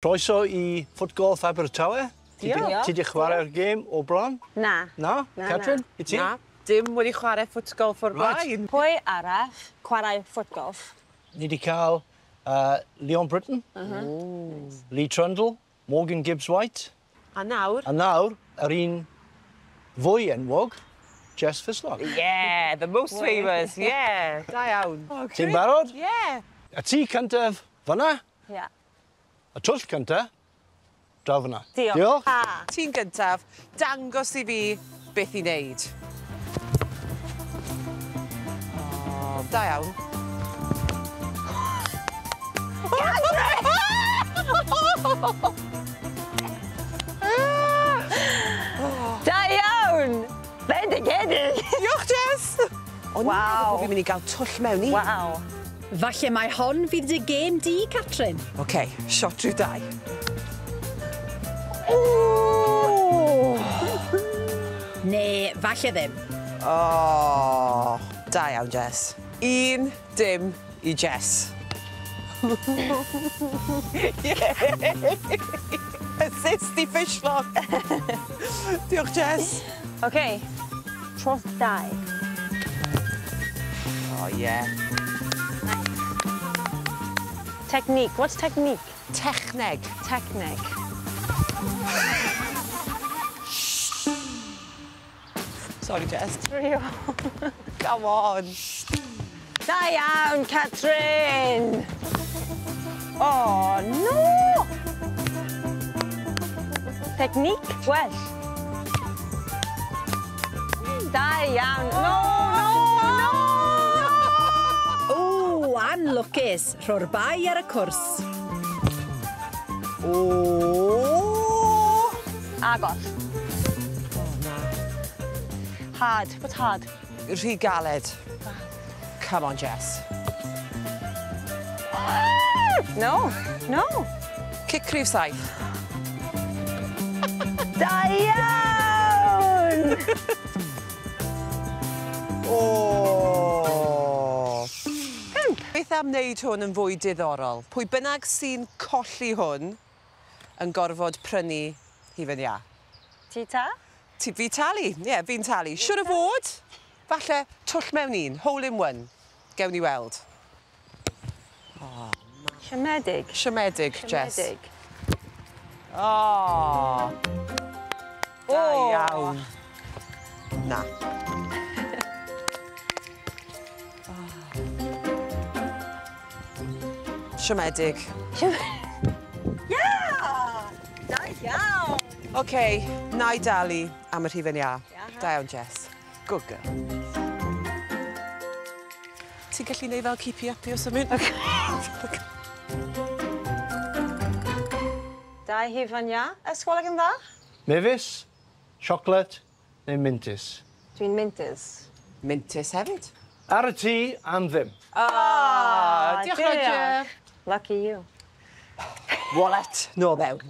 Croeso i Footgolf Abertawe. Diolch. Ti 'di chwarae'r gêm o'r blaen? Na. Na? Na, Catrin, na. I ti? Na, dim wedi chwarae footgolf o'r blaen. Pwy arall chwarae footgolf? Ni 'di cael Leon Britton, Lee Trundle, Morgan Gibbs-White. A nawr? A nawr, yr un fwy enwog, Jess Fishlock. Yeah, the most famous, yeah. Da iawn. Ti'n barod? Yeah. Y tŷ cyntaf fyna? Yeah. Y twll cyntaf, draw fyna. Diolch. Diolch. Ha. Ti'n gyntaf, dangos i fi beth i wneud. Oh, da iawn. Da iawn! Bendigedig! Diolch, Jess! O'n i'n meddwl bod fi'n mynd i gael twll mewn i. Waw. Falle mai hon fydd dy gêm di, Catrin. OK, shot rhyw 2. Ne, falle ddim. Oh, da iawn, Jess. 1-0 i Jess. Assist i Fishlock. Diolch, Jess. OK, tros 2. Oh, yeah. Technique. What's technique? Techneg. Techneg. Sorry, Jess. Real. Come on. Da iawn, Catrin! Oh, no! Technique? Well. Da iawn. No, no, no! O, anlwcus. Rho'r bai ar y cwrs. O! Agos. Oh, na. Hard. What's hard? Rhy galed. Come on, Jess. No, no. Cic rhif 7. Da iawn! O! 5. Beth am wneud hwn yn fwy diddorol? Pwy bynnag sy'n colli hwn yn gorfod prynu hufen iâ. Ti ta? Ti fi talu, ie, yeah, fi'n talu. Siwr o fod, falle twll mewn un, hole in one. Gewn ni weld. Oh, siomedig. Siomedig, Jess. Siomedig. Oh. Da iawn. Na. Siomedig. Yeah! Da iawn! OK, na i dalu am yr hufen iâ. Da iawn, Jess. Good girl. Ti'n gallu neud fel keepy uppy o symud? OK. Da hufen iâ. Ysgol yn dda? Mefus, siocled neu mintys? Dwi'n mintys. Mintys hefyd. Ar y tŷ am ddim. Ah, diolch, Roger. Lucky you. Wallet, nôl mewn.